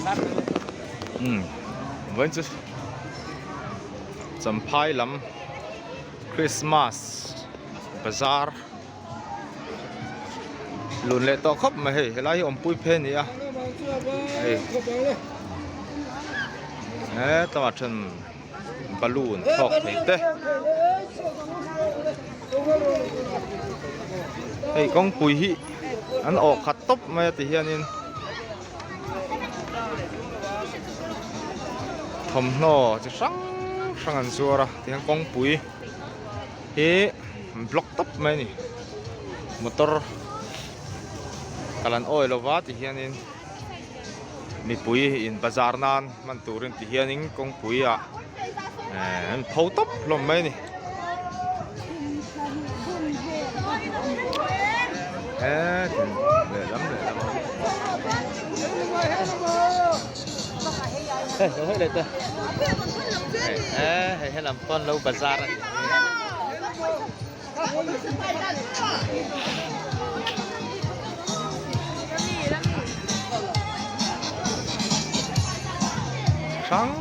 Umm vawiin chu Champhai lam Christmas bazar lun leh tawh khawp mai hei helai hi awmpui phei a ni a hei hetlangah then balloon thlawk thei te hei kawngpui hi an awh khat tawp mai a ti hianin thawmhnaw chi hrang hrang an zuar a tihian kawngpui hi an block tawp mai a ni motor kal an awi lova ti hianin. Mipui in bazar nan hman turin ti hianin kawngpui ah eh an pho tawp hlawm mai a ni. He lehlam lehlam hei lo hei leh te hei helam pawn lo bazar a ni. Hrang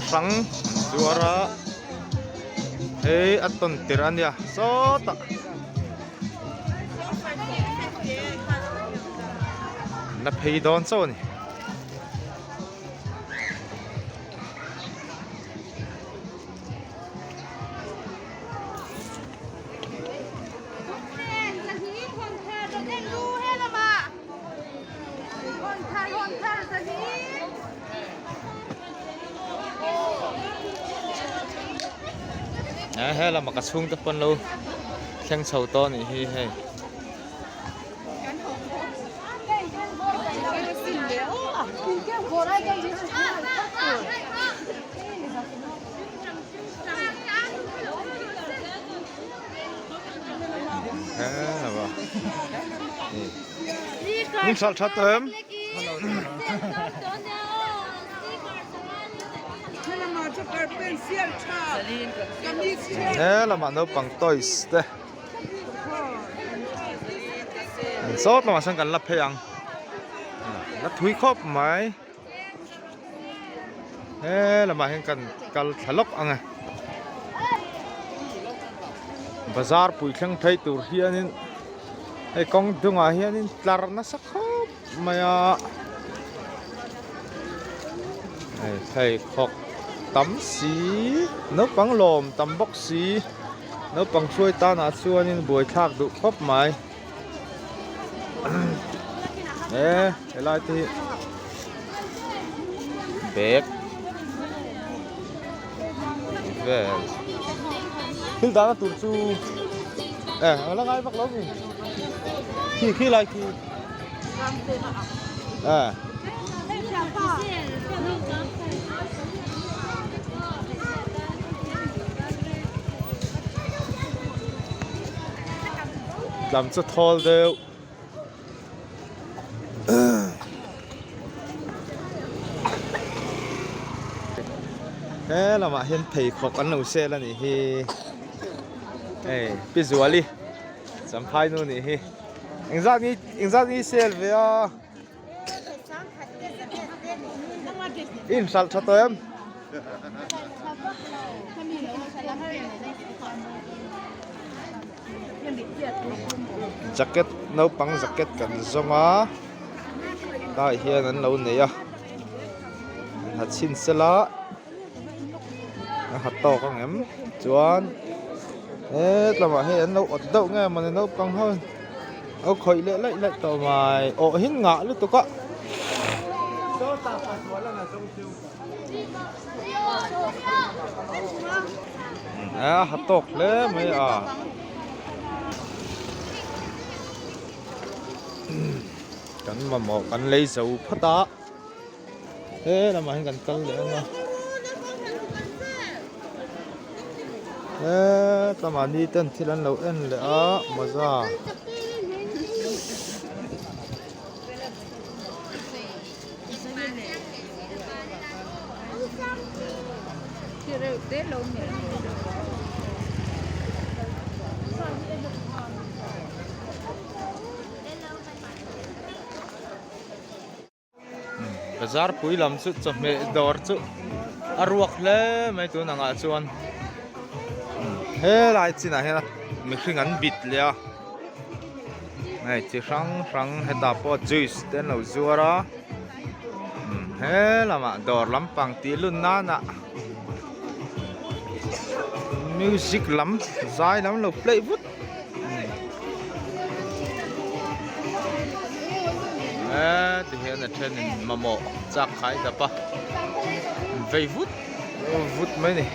hrang an zuar a hei a tawn tirh a nia sawtah an la phei dawn chauh a ni. He lama ka chhungte pawn lo thleng chho tawh a nih hi hei. Min hralh that em? He lamah naupang toys te sawt lamah sawn kan la phei ang la thui khawp mai. He lamah hian kan kal thla lawk ang e bazar pui thleng phei tur hianin hei kawng dungah hianin tlar nasa khawp mai a hei pheikhawk tam si naupang lawm tam bawk si naupang hruai tanah chuanin buaithlak duh khawp mai. E helai te hi bag vel thil dahna tur chu e a la ngai vak lo mi khi khi lai khi e. Tlam chu thawl deuh he lamah hian pheikhawk an lo sel a nih hi hei pi Zuali Champhai nu nih hi engzat nge engzat nge i sel ve a i inhralh tha tawh em? Jacket naupang jacket kan zawng a tlaiah hian an lo nei a an ha chhin sela a ha tawk ang em chuan hetlangah hei an lo awt deuh nge mawni naupang ho in a khawih leh laih laih tawh mai awh hi ngah lutuk a. A ha tawk hle mai a kan mamawh kan lei zo phawt a he lamah hian kan kal leh ang a hetlama ni ten thil an lo en leh a mawza. Bazar pui lam chu chawhmeh dawr chu a ruak hle mai tun angah chuan helai chinah hian mihring an bit leh a hei chi hrang hrang hetah pawh juice te an lo zuar a he lamah dawr lampang tih lut nanah music lam zai lam lo play vut. Eee ti hian a thenin mamawh chak khai dap a vei vut vut mai a ni.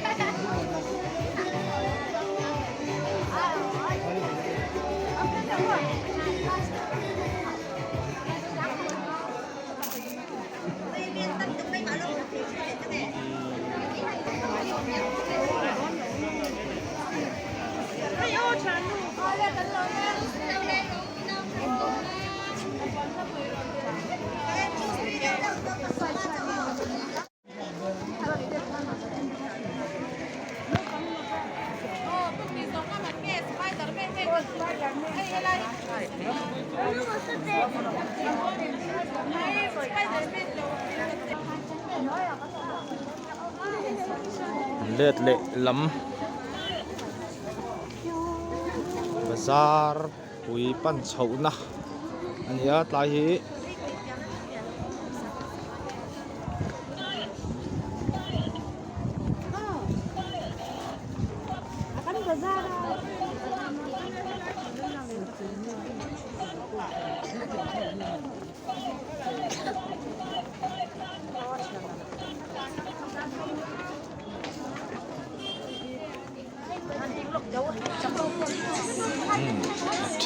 Let leh lam bazar pui pan chhohna a ni a tlai hi.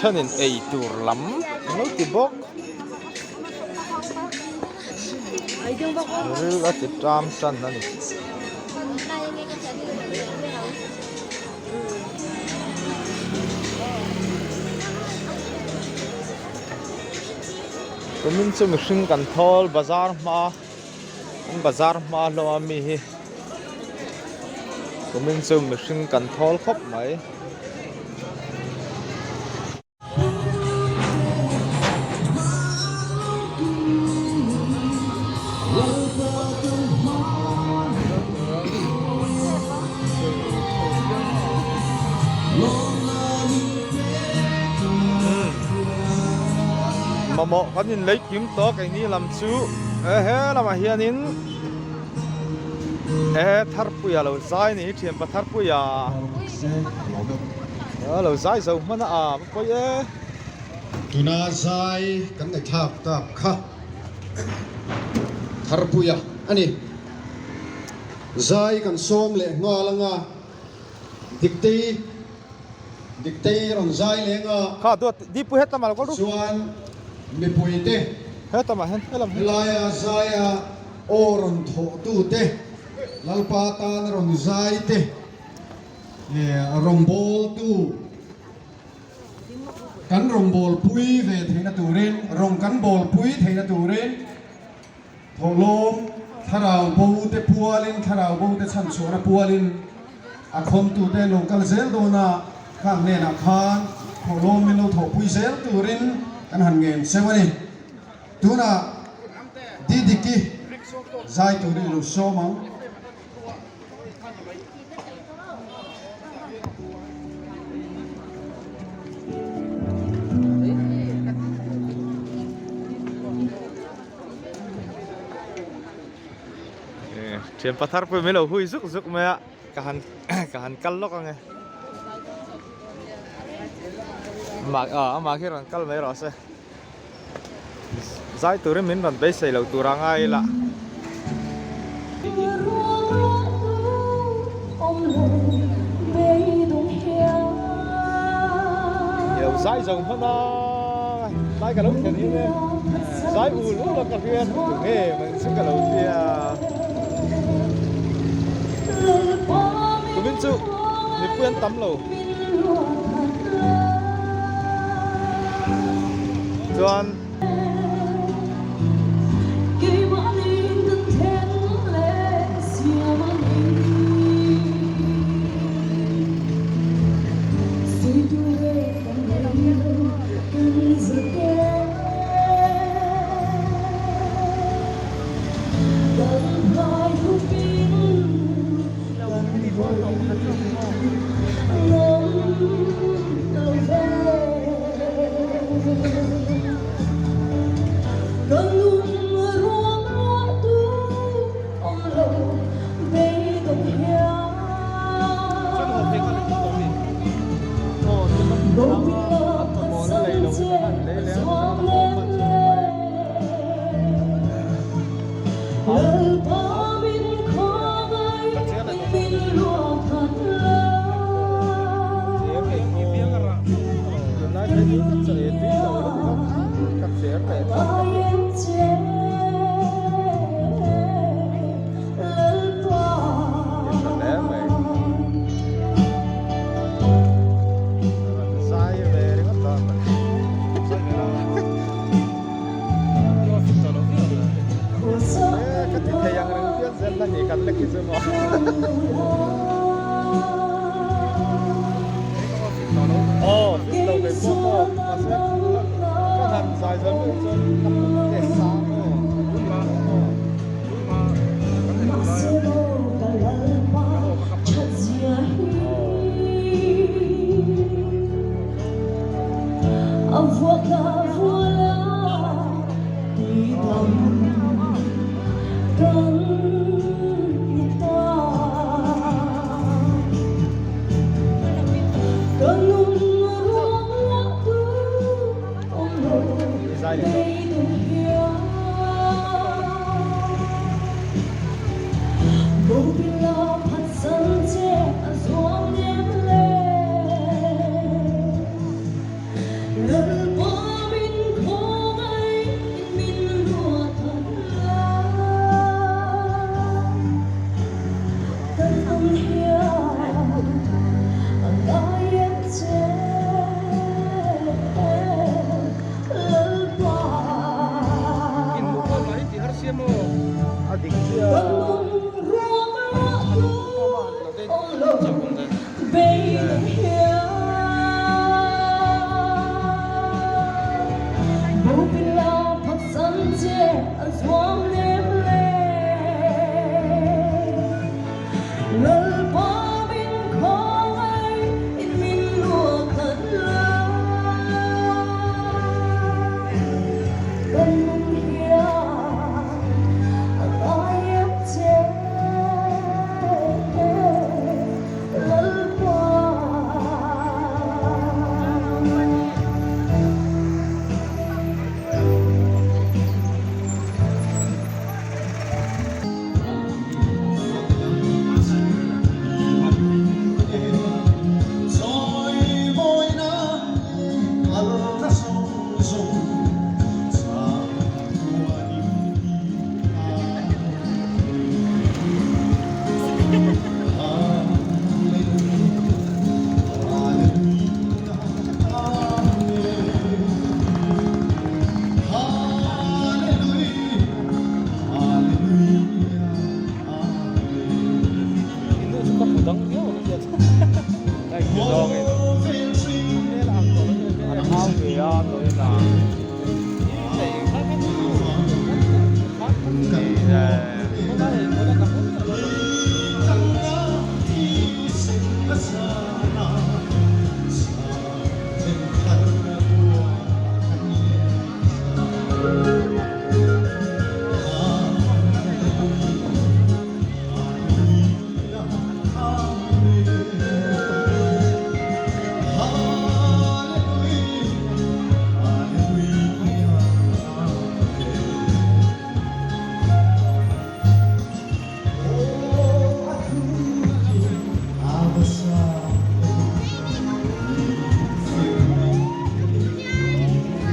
Thenin ei tur lam an lo ti bawk ril a ti ṭam ṭan a ni. Kumin chu mihring kan thawl bazar hma an bazar hma hlawm a mi hi kumin chu mihring kan thawl khawp mai. Mamawh kan in lei kim tawh keini lam chu e he lamah hianin e Tharpuia lo zai a ni hi thianpa Tharpuia. A lo zai zo hman a a va pawi e. Tuna zai kan ngaihthlak tak kha Tharpuia a ni. Zai kan sawm leh nghal anga Diktei Diktei rawn zai leng a. Kha duat Dipui hetlama lo kal ru. Chuan mipuite Hetlama hian helam hi. Helaia zaia aw rawn thawhtute Lalpa tan rawn zaite. Rawngbawltu kan rawngbawlpui ve theihna turin, rawng kan bawlpui theihna turin thawhlawm thlarau bo te pualin, thlarau bo te chhanchhuahna pualin a khawmtute lo kal zel dawn a, khang hnenah khan thawhlawm min lo thawhpui zel turin kan han ngen cheu a ni. Tunah Didiki zai turin i lo sawm ang. Thian pathar pawh min lo hui zuk zuk mai a ka han ka han kal lawk ang e amah ah amah khi rawn kal mai rawh se. Zai turin min rawn beisei lo tur a ngai ila. Ilo zai zo hman a, tlai ka lo thlen hian e, zai ul ul a ka hriat tu nge mai chu ka lo tia. Tumin chu mipui an tam lo. Chuan Tha hle mai. Rawn zai ve ringawt a. Ka ti thei ang reng pian zel la ni kan lek hi chu maw. Aw fit lo ve pawh maw mahse ka han zai zawh meuh chuan ka pum te sang maw maw.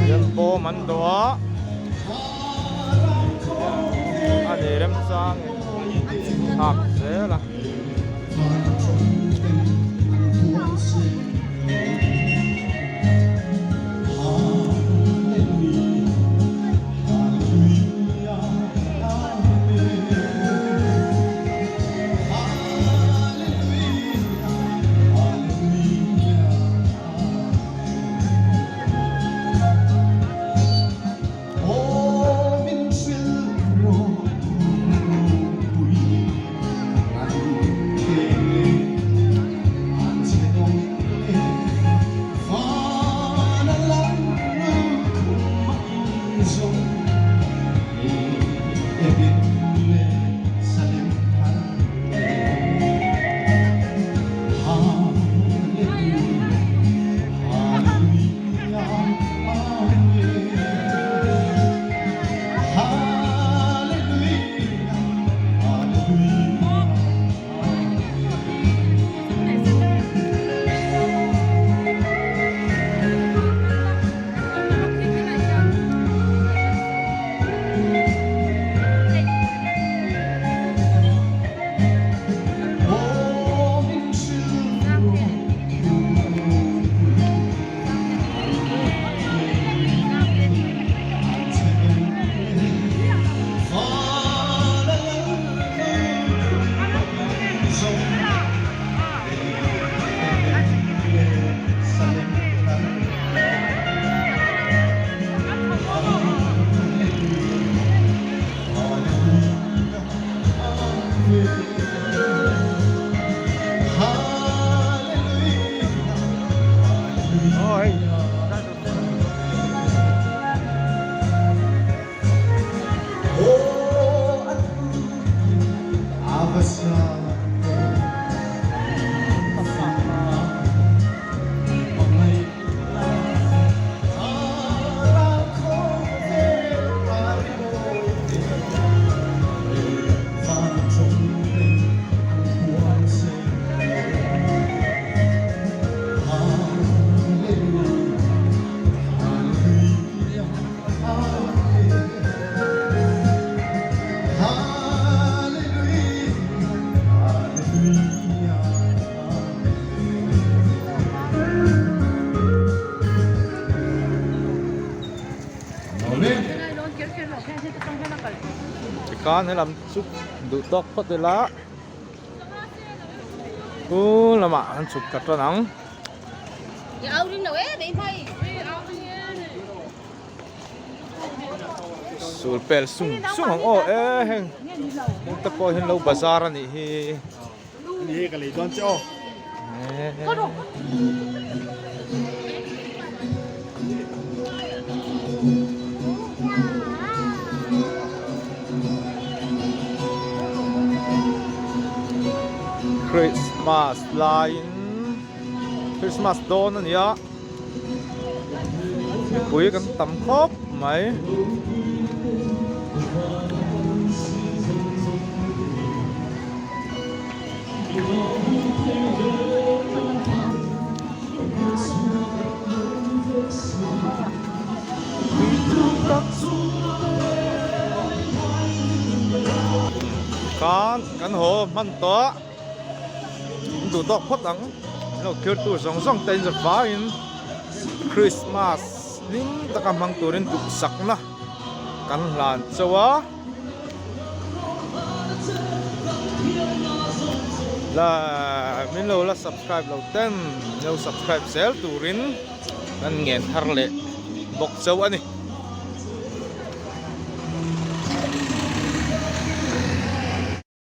Hian bawm an dawh a a nei remchang in nghak zel a. Tikhan helam chu duh tawk phawt ila pu lamah an chhuk ta tan ang. Sul pel sung sung ang aw e heng heng te pawh hian lo bazar a nih hi. Christmas laiin Christmas dawn a ni a mipui kan tam khawp mai. Khan kan haw hman tawh an duh tawk phawt ang an lo thlir tu zawng zawng te in za vaiin Christmas hlim taka hmang turin duhsakna kan hlan chauh a. La min lo la subscribe lo ten min lo subscribe zel turin kan ngen thar leh bawk chauh a ni.